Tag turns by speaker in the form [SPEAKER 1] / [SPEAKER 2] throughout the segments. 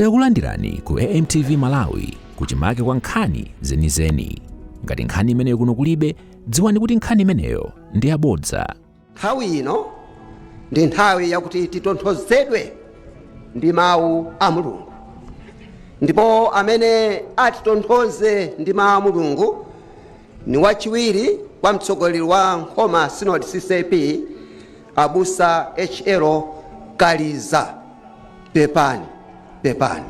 [SPEAKER 1] Takulandirani ku AMTV Malawi kuchimake kwa nkhani zenizeni. Ngati nkhani imeneyo kuno kulibe, dziwani kuti nkhani imeneyo ndi yabodza.
[SPEAKER 2] Nthawi ino ndi nthawi yakuti titonthozedwe ndi mawu a Mulungu, ndipo amene atitonthoze ndi mawu a Mulungu ni wachiwiri kwa mtsogoleri wa Nkhoma Synod CCAP, Abusa HL Kaliza. Pepani, pepani.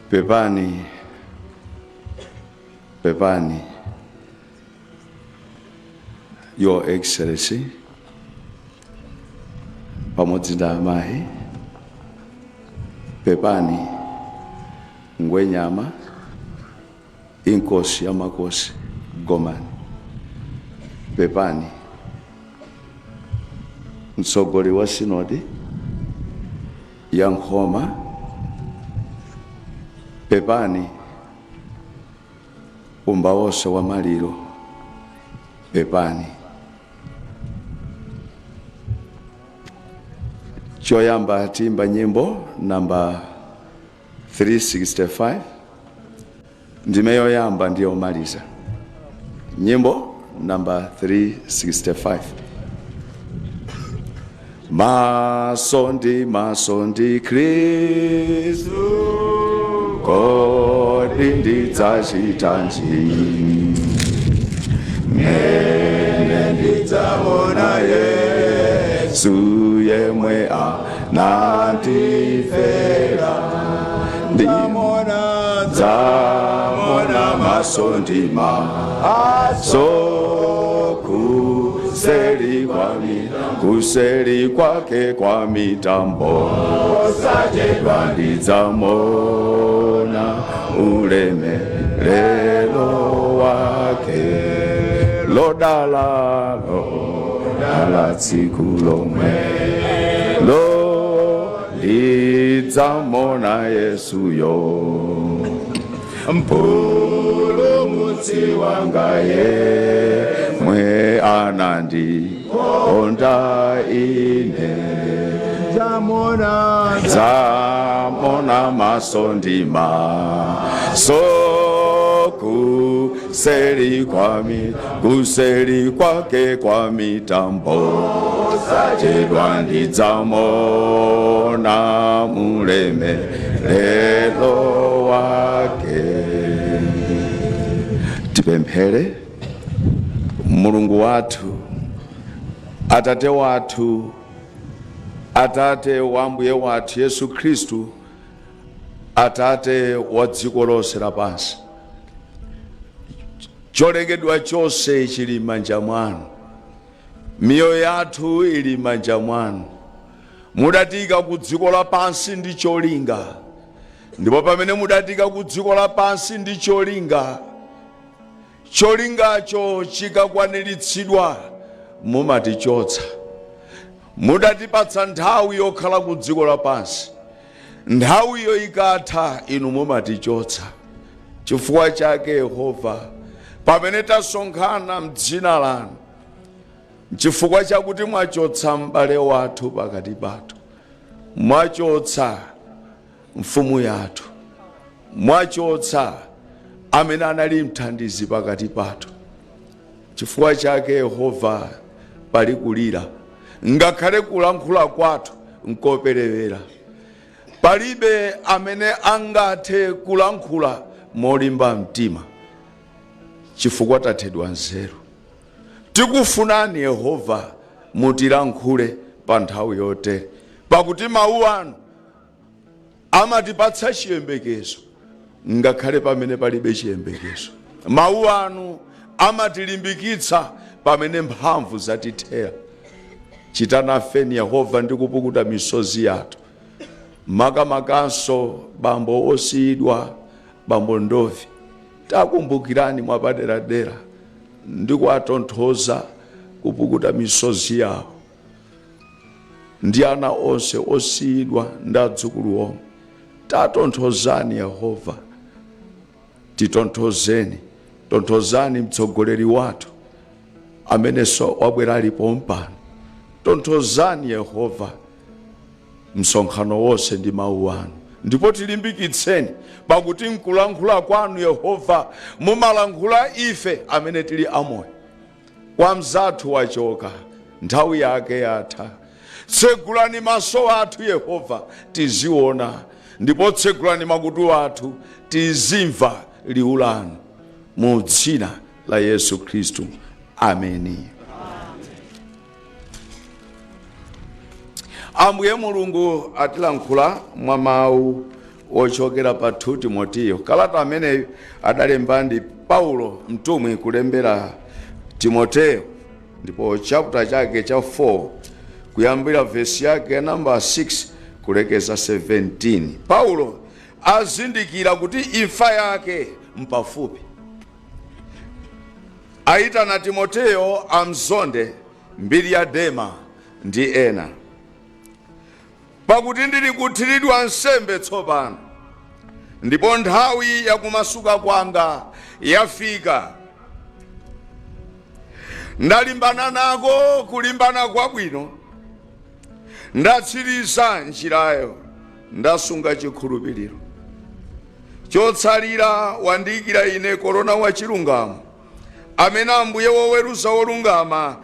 [SPEAKER 3] Pepani, pepani, Your Excellency, pamodzi ndi amayi. Pepani, Ngwenyama, Inkosi ya Makosi Gomani. Pepani, mtsogoleri wa sinodi ya Nkhoma. Pepani, umba wonse wa maliro. Pepani. Choyamba tiimba nyimbo namba 365, ndime yoyamba ndiyo maliza. Nyimbo namba 365. Maso ndi maso ndi Khristu, kodi ndidzachitanji? Mene ndidzaona Yesu yemwe anandifera, ndidzamuona maso ndi maso, kuseli kwake kwa mitambo, osachedwa ndidzamuona ulemerero wake. Lodala, lodala tsiku lomwe lo ndidzamuona Yesuyo, mpulumutsi wanga yemwe anandikonda ine. Dzamuona maso ndi maso, kuseli kwake kwa mitambo, osachedwa ndidzamuona mulemerero wake. Tipemphere. Mulungu wathu, Atate wathu, Atate wa Ambuye wathu Yesu Khristu, Atate wa dziko lonse lapansi, cholengedwa chonse chili m'manja mwanu, miyoyo yathu ili m'manja mwanu. Mudatiyika ku dziko lapansi ndi cholinga, ndipo pamene mudatiyika ku dziko lapansi ndi cholinga, cholingacho chikakwaniritsidwa mumatichotsa. Mudatipatsa nthawi yokhala ku dziko lapansi, nthawiyo ikatha inu mumatichotsa. Chifukwa chake Yehova, pamene tasonkhana mdzina lanu, chifukwa chakuti mwachotsa m'bale wathu pakati pathu, mwachotsa mfumu yathu, mwachotsa amene anali mthandizi pakati pathu. Chifukwa chake Yehova, pali kulira, ngakhale kulankhula kwathu nkoperewera. Palibe amene angathe kulankhula molimba mtima chifukwa tathedwa nzeru. Tikufunani Yehova, mutilankhule pa nthawi yotere, pakuti mawu anu amatipatsa chiyembekezo ngakhale pamene palibe chiyembekezo. Mawu anu amatilimbikitsa pamene mphamvu zatithera. Chitanafeni Yehova ndi kupukuta misozi yathu, makamakanso bambo osiyidwa, bambo Ndovi. Takumbukirani mwapaderadera ndi kuwatonthoza Kupukuta misozi yawo ndi ana onse osiyidwa ndi adzukulu omwe. Tatonthozani Yehova, titonthozeni, tonthozani mtsogoleri wathu amenenso wabwera alipo mpano. Tonthozani Yehova msonkhano wonse ndi mawu anu, ndipo tilimbikitseni, pakuti nkulankhula kwanu Yehova mumalankhula ife amene tili amoyo. Kwa mzathu wachoka, nthawi yake yatha. Tsegulani maso athu Yehova, tiziona, ndipo tsegulani makutu athu, tizimva liwu lanu, mu dzina la Yesu Khristu, ameni. Ambuye Mulungu atilankhula mwa mawu ochokera pa 2 Timoteyo. Kalata ameneyu adalemba ndi Paulo mtumwi kulembera Timoteyo, ndipo chapter chake cha 4 kuyambira vesi yake ya namba 6 kulekeza 17. Paulo azindikira kuti imfa yake mpafupi. Ayitana Timoteyo amzonde mbiri ya Dema ndi ena. Pakuti ndili kuthiridwa nsembe tsopano, ndipo nthawi yakumasuka kwanga yafika. Ndalimbana nako kulimbana kwabwino, ndatsiriza njirayo, ndasunga chikhulupiriro. Chotsalira wandiyikira ine korona wa chilungamo, amene Ambuye woweruza wolungama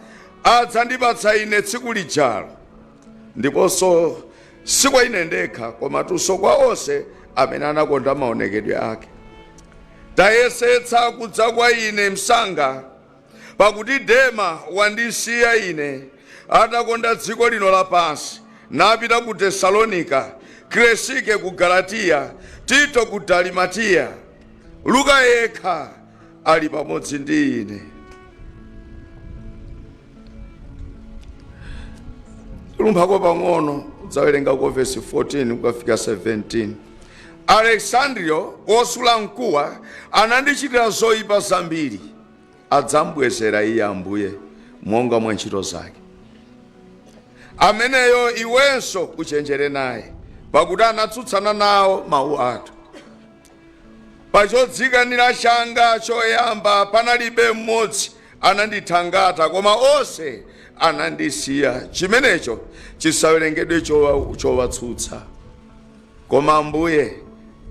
[SPEAKER 3] adzandipatsa ine tsiku lijalo, ndiponso si kwa ine ndekha, komatunso kwa onse amene anakonda maonekedwe ake. Tayesetsa kudza kwa ine msanga, pakuti Dema wandisiya ine, atakonda dziko lino lapansi, napita ku Tesalonika, Kresike ku Galatiya, Tito ku Dalimatiya. Luka yekha ali pamodzi ndi ine. Lumphako pang'ono, udzawerengako vesi 14 kukafika 17. Alexandrio wosula mkuwa anandichitira zoyipa zambiri, adzambwezera iye Ambuye monga mwa ntchito zake. Ameneyo iwenso uchenjere naye, pakuti anatsutsana nawo mawu athu. Pachodzikanira changa choyamba panalibe mmodzi anandithangata, koma onse anandisiya. Chimenecho chisawerengedwe chowatsutsa. Koma Ambuye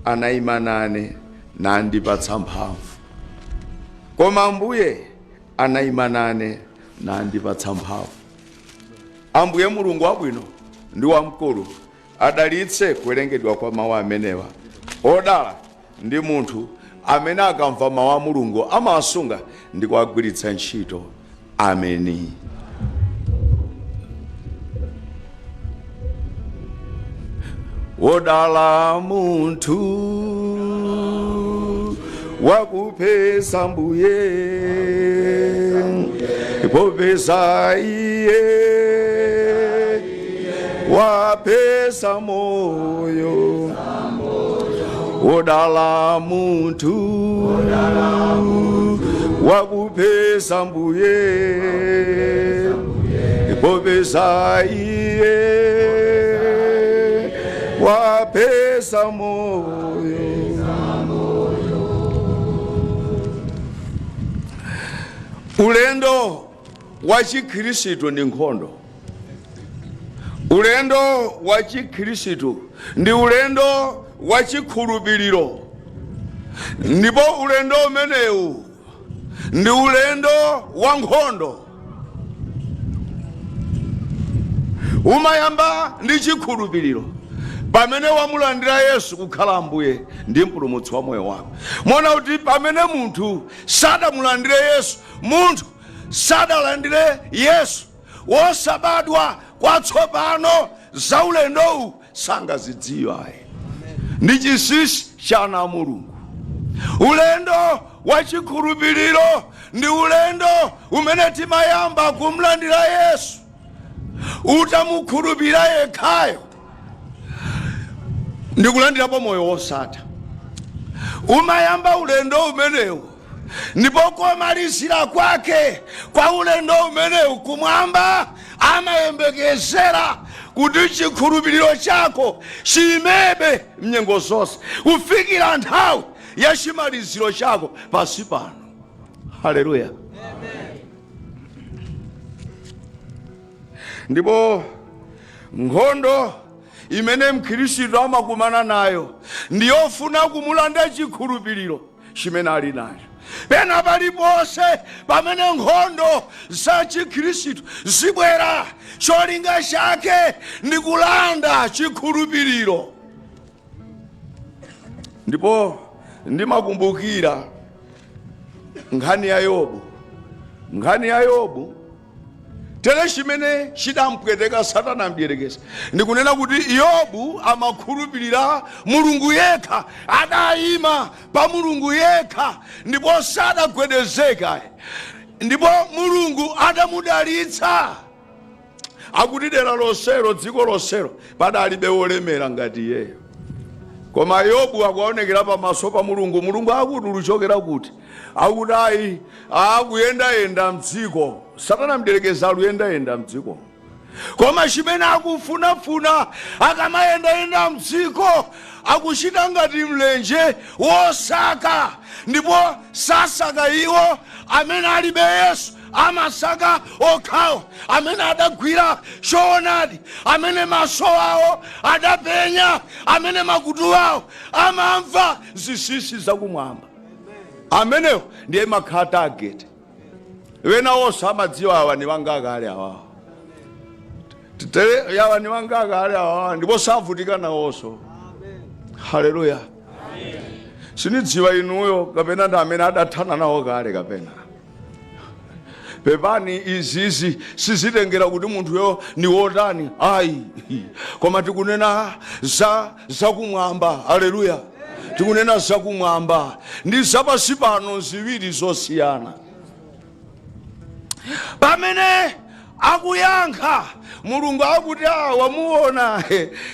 [SPEAKER 3] anayima nane nandipatsa mphamvu. Koma Ambuye anayima nane nandipatsa mphamvu. Ambuye Mulungu wabwino ndi wamkulu adalitse kuwerengedwa kwa mawu amenewa. Odala ndi munthu amene akamva mawu a Mulungu amawasunga ndi kuwagwiritsa ntchito. Ameni. Wodala munthu wakupeza Mbuye, popeza iye wapeza moyo. Wodala munthu wakupeza Mbuye, popeza iye wapeza moyo. Ulendo wa Chikhristu ndi nkhondo. Ulendo wa Chikhristu ndi ulendo wa chikhulupiriro, ndipo ulendo umenewu ndi ulendo wa nkhondo. Umayamba ndi chikhulupiriro pamene wamulandira Yesu kukhala Ambuye ndi Mpulumutsi wa moyo wako. Mona kuti pamene munthu sadamulandire Yesu, munthu sadalandire Yesu, wosabadwa kwatsopano, za ulendowu sangazidziwe ayi. Ndi chinsinsi cha ana a Mulungu. Ulendo wa chikhulupiriro ndi ulendo umene timayamba kumlandira Yesu utamukhulupirira yekhayo ndi kulandirapo moyo wosatha. Umayamba ulendo umenewu Ndipo komalizira kwake kwa ulendo umenewu kumwamba amayembekezera kuti chikhulupiriro chako chiyimebe mnyengo zonse kufikira nthawi ya chimaliziro chako pansi pano. Haleluya! Ndipo nkhondo imene mkhristu amakumana nayo ndiyofuna kumulanda chikhulupiriro chimene ali nacho. Pena paliponse pamene nkhondo za chikhristu zibwera, cholinga chake ndi kulanda chikhulupiriro. Ndipo ndimakumbukira nkhani ya Yobu. Nkhani ya Yobu, tere chimene chidampweteka Satana mdierekezi ndikunena kuti Yobu amakhulupirira Mulungu yekha, adayima pa Mulungu yekha ndipo sadagwedezeka, ndipo Mulungu adamudalitsa. Akuti dera lonselo, dziko lonselo, padalibe wolemera ngati iyeyo. Koma Yobu akuonekera pamaso pa Mulungu. Mulungu akuti, "Uluchokera kuti?" Akuti, "Ayi, akuyendayenda mdziko." Satana mdierekezi aluyendayenda mdziko, koma chimene akufunafuna akamayendayenda mdziko, akuchita ngati mlenje wosaka, ndipo sasaka iwo amene alibe Yesu, amasaka okhawo amene adagwira choonadi, amene maso awo adapenya, amene makutu awo amamva zinsinsi zakumwamba. Amenewo ndiye makhala target. Wena onse amadziwa, awa ni wangakale awawa, tere yawa ni wangakale awawa, ndipo savutika nawonso. Haleluya! Sinidziwa inuyo kapena ndi amene adathana nawo kale kapena pepani. Izizi sizitengera kuti munthuyo ni wotani, ayi, koma tikunena za zakumwamba. Haleluya! Tikunena zakumwamba ndi zapasi pano, ziwiri zosiyana. Pamene akuyankha Mulungu akuti, "A, wamuona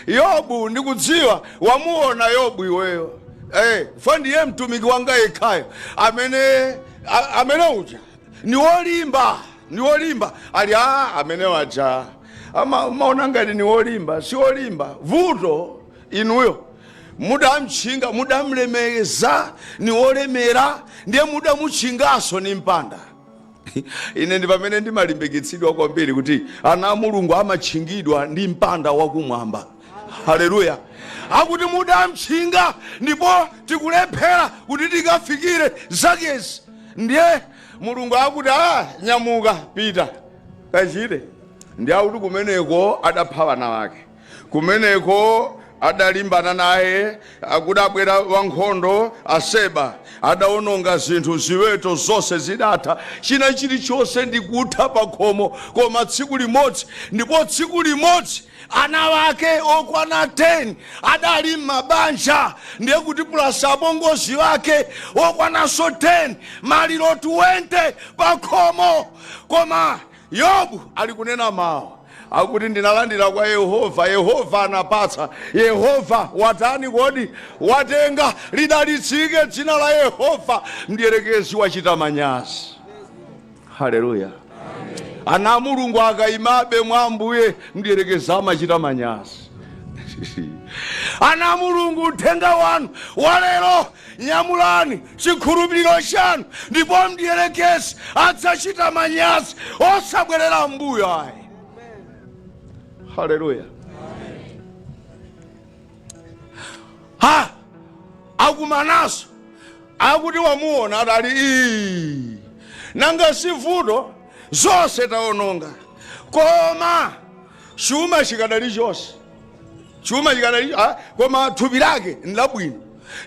[SPEAKER 3] Yobu? Ndikudziwa wamuona Yobu iweyo. Fa ndiye mtumiki wanga yekhayo amene amene uja ni wolimba, ni wolimba." Ali a amene waja amaona ngati ni wolimba, si wolimba. Vuto inuyo mudamtchinga, mudamlemeza, ni wolemera, ndiye mudamutchinganso ni mpanda. Ine ndi pamene ndimalimbikitsidwa kwambiri kuti ana a Mulungu amatchingidwa ndi mpanda wakumwamba. Haleluya! Akuti mudamtchinga ndipo tikulephera kuti tikafikire zakezi. Ndiye Mulungu akuti, "A, nyamuka, pita kachite." Ndi akuti kumeneko adapha vana wake, kumeneko adalimbana naye. Akuti abwera wankhondo Aseba, adawononga zinthu, ziweto zonse zidatha, china chilichonse ndikutha pakhomo, koma tsiku limodzi. Ndipo tsiku limodzi ana wake okwana 10 adali m'mabanja, ndiye kuti plus apongozi wake okwananso 10, maliro 20 pakhomo. Koma Yobu ali kunena mawu akuti, "Ndinalandira kwa Yehova, Yehova anapatsa, Yehova watani kodi? Watenga. Lidalitsike dzina la Yehova." Mdierekezi wachita manyazi. Haleluya! Ana a Mulungu akayimabe mwa Ambuye, mdierekezi amachita manyazi. Ana a Mulungu, uthenga wanu walero, nyamulani chikhulupiriro chanu ndipo mdierekezi adzachita manyazi, osabwerera mbuyo ayi. Haleluya! Ha, akumanaso, akuti wamuona atali ii, nanga sivuto zonse taononga, koma chuma chikadali chonse, chuma chikadali, koma thupi lake nlabwino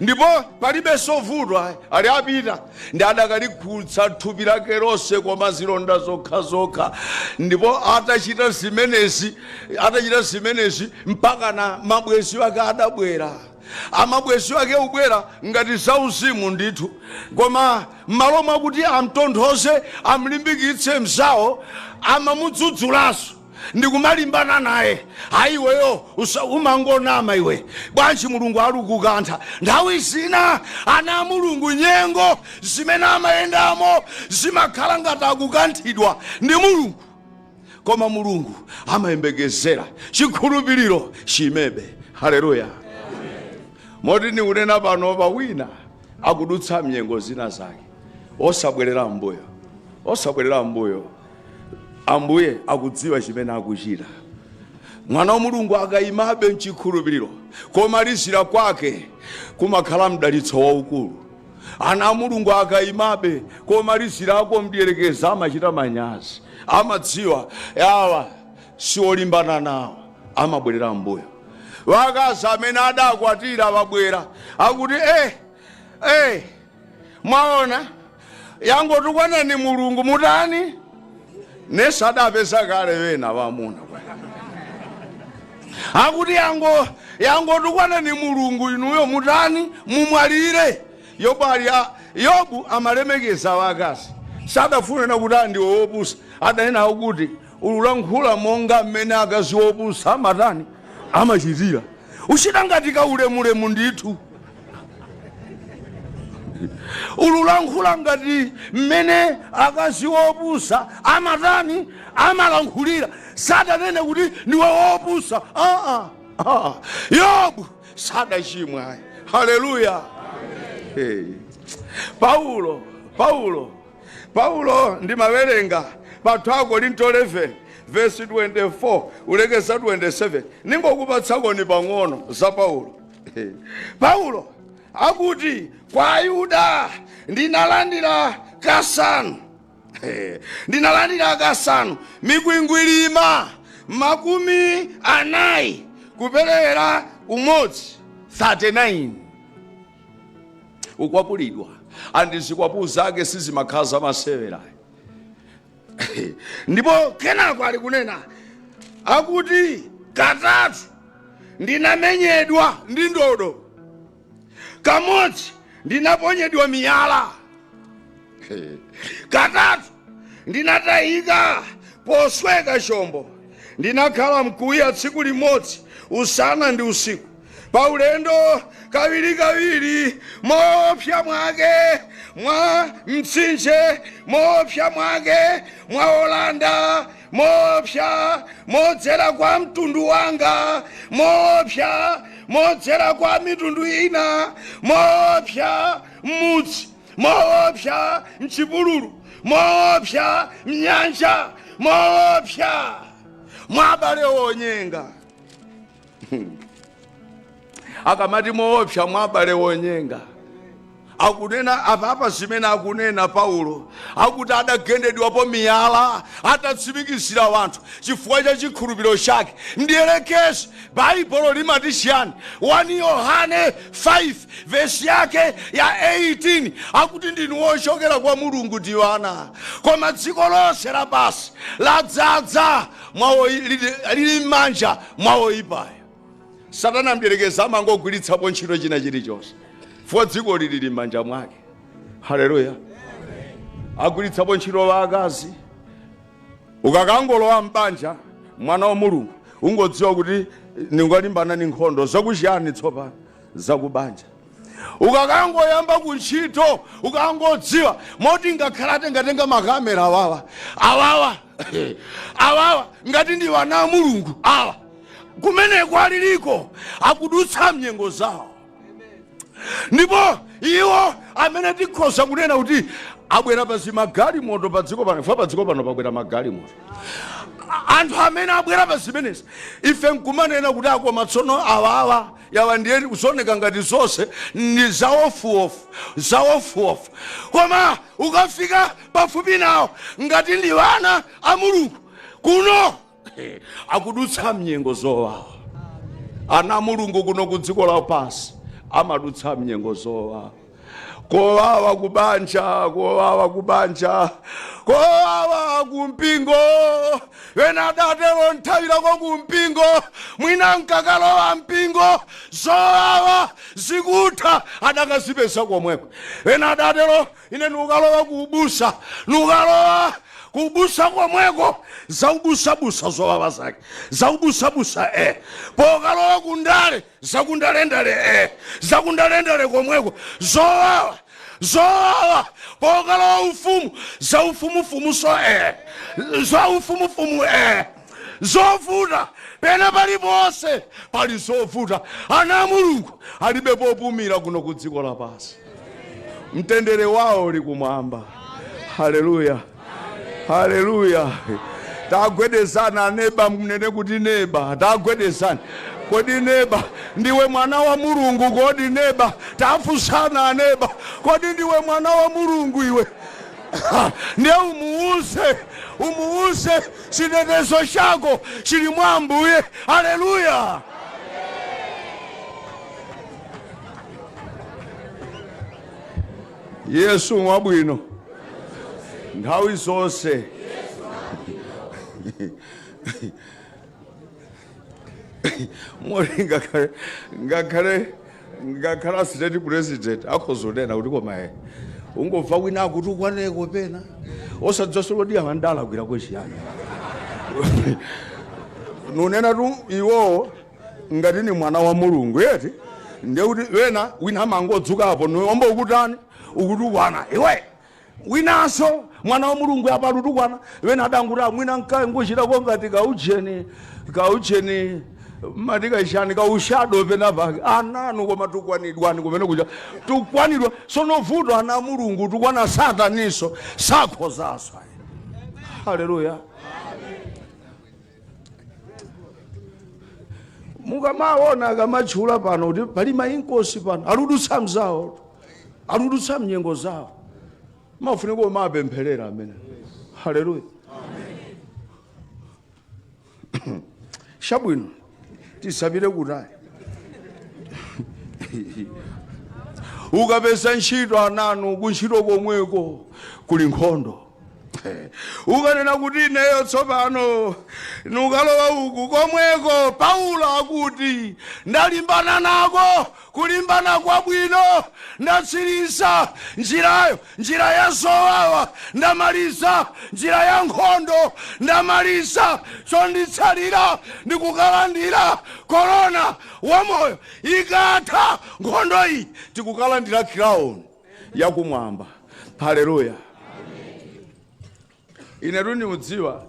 [SPEAKER 3] ndipo palibenso vuto ayi. Ali apita ndi adakalikhutsa thupi lake lonse, koma zilonda zokhazokha. Ndipo atachita zimenezi mpaka na mabwezi wake adabwera. Amabwezi wake ubwera ngati zauzimu ndithu, koma m'malo mwakuti amtonthoze, amlimbikitse mzawo, amamudzudzulaso. Ndikumalimbana naye, hayi iweyo umangonama iwe, bwanji Mulungu alukukantha? Nthawi zina ana a Mulungu nyengo zimene amayendamo zimakhala ngati akukanthidwa ndi Mulungu, koma Mulungu amayembekezera chikhulupiriro chimebe. Haleluya! Moti ndikunena pano, pa wina akudutsa mnyengo zina zake, osabwerera mbuyo, osabwerera mbuyo. Ambuye akudziwa chimene akuchita. Mwana wa Mulungu akayimabe mchikhulupiriro, komalizira kwake kumakhala mdalitso waukulu. Ana a Mulungu akayimabe, komalizirako mdierekezi amachita manyazi, amadziwa awa siolimbana nawo, amabwerera mbuyo. Wakazi amene adakwatira wabwera akuti, "Mwaona, yangotukwanani Mulungu, mutani?" Nese adapeza kale wena wamuna akuti, Yangotukwanani Mulungu, inuyo mutani? Mumwalire." Yobu ali Yobu amalemekeza wakazi, sadafune kuti andiwe wopusa. Adanena kuti, "Ululankhula monga mmene akazi wopusa amatani, amachitira. Uchita ngati kaulemulemu ndithu, ululankhula ngati mmene akazi wopusa amatani, amalankhulira." Sadanene kuti ndiwe wopusa. Ah, ah. Yobu sadachimwa. Haleluya! Hey. Paulo ndimawerenga pa 2 Korinto 11 verse 24 ulekeza 27. Ningokupatsakoni pang'ono za Paulo. Hey. Paulo akuti, "Kwa Ayuda ndinalandira kasanu. Hey. Ndinalandira kasanu mikwingwirima 40 kuperewera umodzi, 39." Ukwapulidwa, andi zikwapu zake sizimakhala zamasewera. Ndipo kenako ali kunena akuti, "Katatu ndinamenyedwa ndi ndodo, kamodzi ndinaponyedwa miyala, katatu ndinatayika posweka chombo, ndinakhala mkuwiya tsiku limodzi usana ndi usiku, paulendo kawirikawiri, moopsa mwake mwa mtsinje, moopsa mwake mwa olanda, moopsa modzera kwa mtundu wanga, moopsa modzera kwa mitundu ina, moopsa m'mudzi, moopsa mchipululu, moopsa mnyanja, moopsa mwa abale onyenga." Akamati moopsa mwa abale onyenga, akunena apapa zimene akunena Paulo, akuti adagendedwapo miyala atatsimikizira wanthu chifukwa cha chikhulupiriro chake. Ndiyelekeze, Baibulo limati chiyani? 1 Yohane 5 vesi yake ya 18 akuti, "Ndinu wochokera kwa Mulungu, tiwana, koma dziko lonse lapansi ladzaza lili m'manja mwa woyipayo." Satana mdierekezi amangogwiritsapo ntchito china chilichonse, fuwa dziko lili m'manja mwake. Haleluya! Agwiritsapo ntchito wakazi. Ukakangolowa mbanja, mwana wa Mulungu, ungodziwa kuti ningolimbana ni nkhondo zakuchiyani tsopano? Zakubanja. Ukakangoyamba kuntchito, ukangodziwa moti ngakhala atengatenga makamera awawa, awawa, awawa, ngati ndi wana a Mulungu awa, kumeneko aliliko akudutsa mnyengo zawo. Ndipo iwo amene tikhoza kunena kuti abwera pa zimagalimoto pa dziko pano, fa pa dziko pano pabwera magalimoto, anthu amene abwera pa zimenezi, ife nkumanena kuti akoma tsono awawa yawa ndiye kuzooneka ngati zonse ndi zaofuofu, zaofuofu, koma ukafika pafupi nawo, ngati ndi wana a Mulungu, kuno akudutsa mnyengo zowawa. Ana a Mulungu kuno ku dziko lapansi amadutsa mnyengo zowawa. Kowawa kubanja, kowawa kubanja, kowawa kumpingo. Wena adatero, nthawirako kumpingo, mwina nkakalowa mpingo zowawa zikutha, adakazipeza komweko. Wena adatero, ine nukalowa kuubusa, nukalowa Kubusa komweko, zaubusabusa zowawa zake, zaubusabusa pokalowa kundale, zakundalendale zakundalendale komweko zowawa zowawa, pokalowa ufumu, zaufumufumuso zaufumufumu zovuta. Pena paliponse pali zovuta. Ana a Mulungu alibe popumira kuno ku dziko lapansi, mtendere wawo uli kumwamba. Haleluya, haleluya! Tagwedezana neba, mnene kuti neba, tagwedezana. Kodi neba, ndiwe mwana wa Mulungu? Kodi neba, tafunsana neba, kodi ndiwe mwana wa Mulungu iwe? Ndiye umuuze, umuuze, chitetezo chako chili mwa Ambuye. Haleluya! Yesu wabwino nthawi zonse. Moti ngakhale state president akhoza kunena kuti koma ungobva wina akuti ukwaneko pena osadziwanso kodi awandala agwirako chiyani. Nunena tu iwowo ngati ni mwana wa Mulungu yeti, ndiye kuti wena wina amangodzukapo niwomba ukutani, ukutukwana iwe. Winanso mwana wa Mulungu apa alutukwana wena, adanguti amwina mkayi nguchitako ngati kaujeni kaujeni mati kachani kaushado pena pake ananu, koma tukwanidwani kumene kuja tukwanidwa. Sono vuto ana a Mulungu tukwana sataniso sakhozaso. Haleluya! Mukamaona akamatchula pano kuti pali mainkosi pano aludutsa mzawo, aludutsa mnyengo zawo, mafunika umapempherera amene. Haleluya! Chabwino, tisapite kutali. Ukapeza ntchito ananu, kuntchito komweko kuli nkhondo. Ukanena kuti ineyo tsopano nukalowa uku, komweko Paulo akuti ndalimbana nako kulimbana kwabwino, ndatsiriza njirayo, njira ya zowawa ndamaliza, njira ya nkhondo ndamaliza, chonditsalira ndikukalandira korona wamoyo. Ikatha nkhondo iyi tikukalandira crown yakumwamba. Haleluya! Inetu ndimudziwa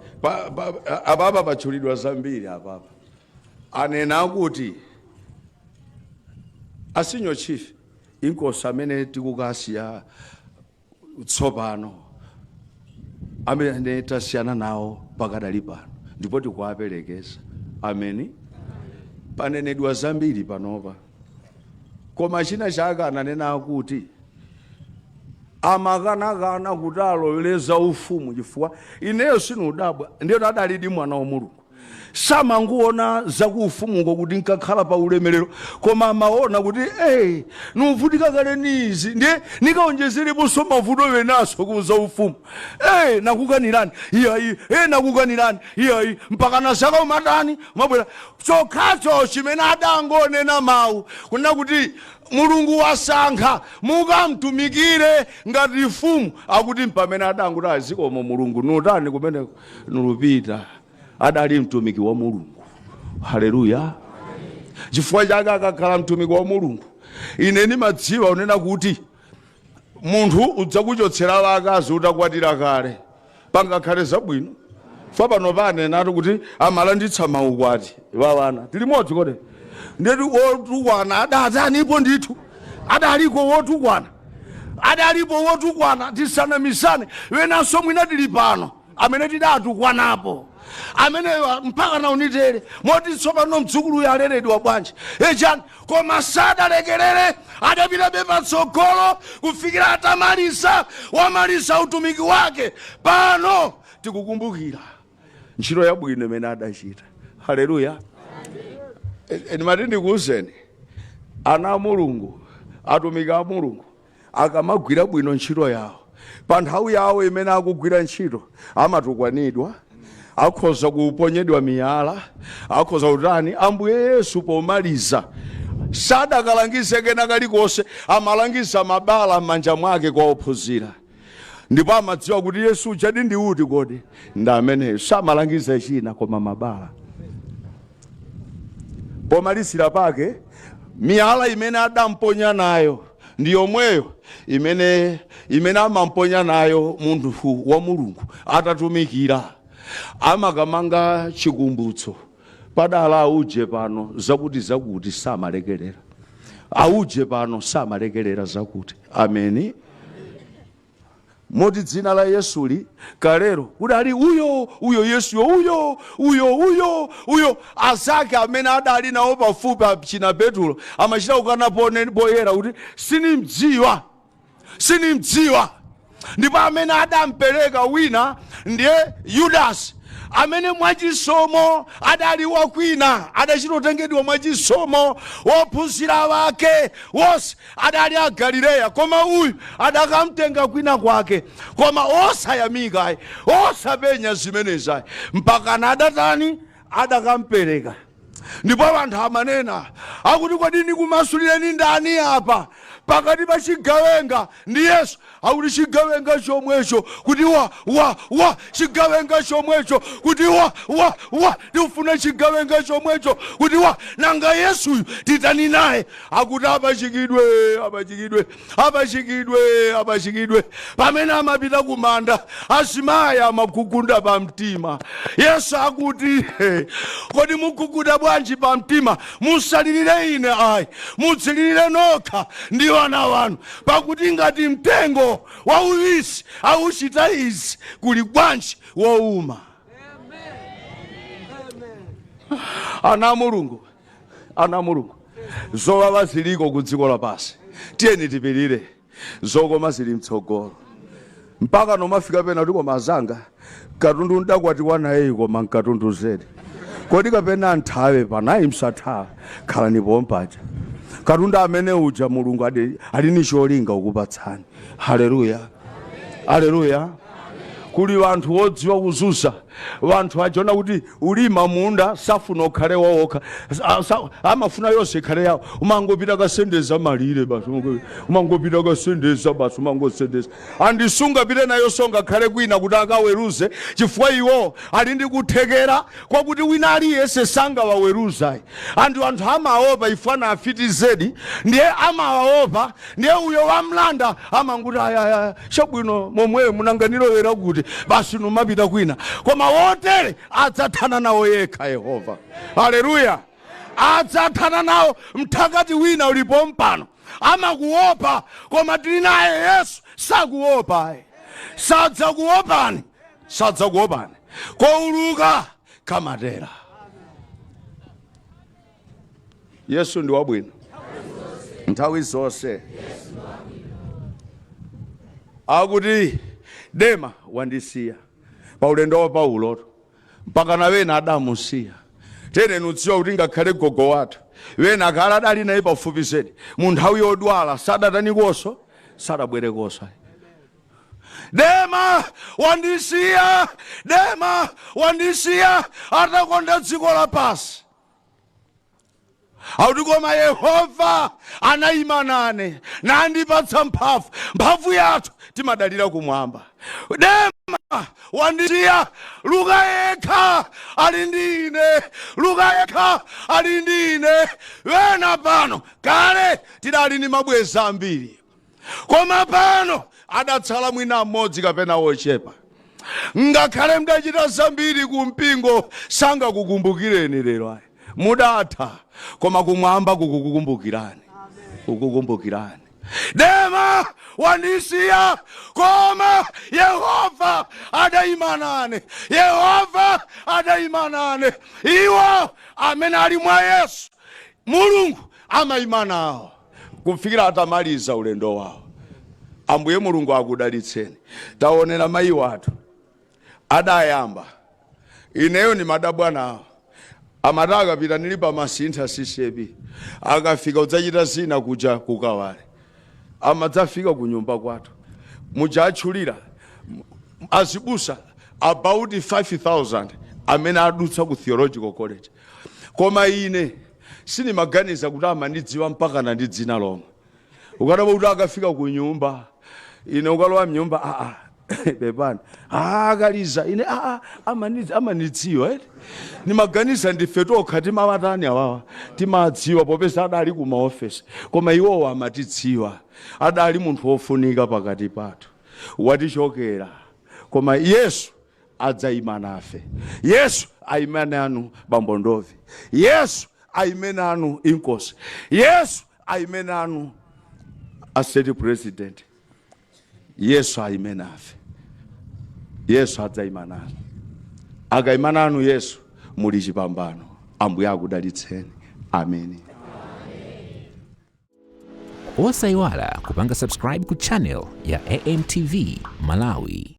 [SPEAKER 3] apapa patchulidwa zambiri apapa. Anena kuti a senior chief inkosi amene tikukasiya tsopano, amene tasiyana nawo pakadali pano ndipo tikuwaperekeza, ameni. Panenedwa zambiri panopa, koma china chake ananena kuti amakanakana kuti aloweleza ufumu, chifukwa ineyo sinudabwa, ndiyo adalidi mwana wa Mulungu. Samanguona zakuufumuko kuti nkakhala pa ulemerero, koma amaona kuti hey, nuvutika kale niizi, ndiye nikaonjezereponso mavuto wenaso kuza ufumu. Hey, nakukanirani iyayi, hey, nakukanirani iyayi, mpaka na zaka umatani mabwera chokhacho chimene adangonena mawu kunena kuti Mulungu wasankha mukamtumikire ngati mfumu, akuti mpamene adanguti azikomo Mulungu nutani kumeneko nulupita. Adali mtumiki wa Mulungu. Haleluya! Chifukwa chake akakhala mtumiki wa Mulungu, ine ndimadziwa unena kuti munthu udzakuchotsera akazi utakwatira kale, pangakhale zabwino fa pano panenatu kuti amalanditsa maukwati wawana tili modzi kodi. Ndeti wotukwana adatanipo ndithu, adaliko wotukwana, adalipo wotukwana, tisanamisane. Wenanso mwina tili pano amene tidatukwanapo ameneyo mpaka naunitere moti tsopano mdzukuluyo aleredwa bwanji echani, koma sadalekerere, adapitabe patsogolo kufikira atamaliza, wamaliza utumiki wake. Pano tikukumbukira ntchito yabwino imene adachita. Haleluya! Ndimati ndikuwuzeni ana a Mulungu, atumiki a Mulungu akamagwira bwino ntchito yawo pa nthawi yawo imene akugwira ntchito, amatukwanidwa, akhoza kuponyedwa miyala, akhoza kutani. Ambuye Yesu pomaliza sadakalangize kena kalikonse, amalangiza mabala m'manja mwake kwa ophunzira. Ndipo amadziwa kuti Yesu uja ndi uti kodi ndi ameneyo. Samalangiza china koma mabala. Pomalizira pake, miyala imene adamponya nayo ndi yomweyo imene amamponya nayo munthu wa Mulungu atatumikira. Amakamanga chikumbutso padala auje pano zakuti zakuti samalekerera, auje pano samalekerera zakuti. Ameni. Moti dzina la Yesuli kalero kudali uyo uyo Yesuyo uyo uyo uyo uyo. Azake amene adali nawo pafupi achina Petulo amachita kukana poyera kuti sinimdziwa, sinimdziwa. Ndipo amene adampereka wina ndiye Yudasi, amene mwachisomo adali wakwina, adachitotengedwa mwachisomo. Wophunzira wake wonse adali a Galileya, koma uyu adakamtenga kwina kwake. Koma osayamika, osapenya zimenezayi, mpakana adatani? Adakampereka. Ndipo anthu amanena akuti, "Kodi ndikumasulireni ndani apa pakati pa chigawenga ndi Yesu?" Akuti chigawenga chomwecho kuti wa wa wa, chigawenga chomwecho kuti wa wa wa, tikufuna chigawenga chomwecho kuti wa. Nanga Yesuyu titani naye? Akuti apachikidwe, apachikidwe, apachikidwe, apachikidwe. Pamene amapita kumanda, azimayi amagugunda pamtima. Yesu akuti, "Kodi muguguda bwanji pamtima? Musalirire ine ayi, mudzilirire nokha ndi wana wanu. Pakuti ngati mtengo wauwisi auchita izi, kuli bwanji wouma?" Ana a Mulungu, ana a Mulungu, zowawa ziliko ku dziko lapansi. Tiyeni tipirire, zokoma zili mtsogolo. Mpaka nomafika pena kuti, "Koma azanga, katundu ndakwatiwa naye, koma nkatundu zedi. Kodi kapena nthawe panayi?" Msathawe, khalani pompaja. Katundu amene uja Mulungu ali ni cholinga ukupatsani. Haleluya, haleluya. Kuli wanthu wodziwa kuzunza wanthu achiona kuti ulima munda, safuna ukhale wawokha. Amafuna yonse ikhale yawo. Umangopita kasendeza malire basi, umangopita kasendeza basi, umangosendeza. Andisungapite nayo, songakhale kwina kuti akaweruze, chifukwa iwo ali ndi kuthekera kwakuti wina aliyense sangawaweruzayi. Anthu amaopa ifana afiti zedi, ndiye amawaopa. Ndiye uyo wamlanda amanguti, "Ayaya, chabwino, momwe munanganilowera kuti basi," numapita kwina. Koma wotere adzathana nawo yekha Yehova. Haleluya, adzathana nawo. Mthakati wina ulipo mpano amakuopa, koma tili naye Yesu, sakuopa, sadzakuopani, sadzakuopani. Kouluka kamatera. Yesu ndi wabwino nthawi zonse. Akuti Dema wandisiya pa ulendo wa Pauloto, mpaka na wena adamusiya. Tene nudziwa kuti ngakhale gogo wathu wena akhala adali naye pafupi zedi, mu nthawi yodwala sadatanikonso, sadabwerekonso. Dema wandisiya, Dema wandisiya, atakonda dziko lapansi. Akuti koma Yehova anayima nane nandipatsa mphamvu. Mphamvu yathu timadalira kumwamba. Dema wandisiya, Luka yekha ali ndi ine, Luka yekha ali ndi ine. Wena pano kale tidali ndi mabweza ambiri, koma pano adatsala mwina mmodzi kapena wochepa. Ngakhale mdachita zambiri ku mpingo, sangakukumbukireni lero ayi, mudatha. Koma kumwamba kukukumbukirani, kukukumbukirani. Dema wandisiya, koma Yehova adayima nane, Yehova adayima nane. Iwo amene ali mwa Yesu, Mulungu amayima nawo kufikira atamaliza ulendo wawo. Ambuye Mulungu akudalitseni. Taonera mayi wathu adayamba, ineyo ni madabwa nawo. Amati akapita nili pamasintha CCAP, akafika udzachita zina kuja kukawale, amadzafika ku nyumba kwathu muja atchulira azibusa about 5000 amene adutsa ku Theological College. Koma ine sinimaganiza kuti amandidziwa mpakana ndi dzina lomwe. Ukadaba kuti akafika ku nyumba, ine ukalowa mnyumba, aa, Pepani, akaliza ine amanidziwa eti. Nimaganiza ndife tokha timamatani awawa, timadziwa popeza adali ku maofesi, koma iwowo amatidziwa. Adali munthu wofunika pakati pathu, watichokera, koma Yesu adzayima nafe. Yesu ayime nanu bambo Ndovi, Yesu ayime nanu inkosi, Yesu ayime nanu a State President. Yesu ayime nafe, Yesu adzayima nanu. Akayima nanu Yesu, muli chipambano. Ambuye akudalitseni. Ameni.
[SPEAKER 1] Osayiwala kupanga subscribe ku channel ya AMTV Malawi.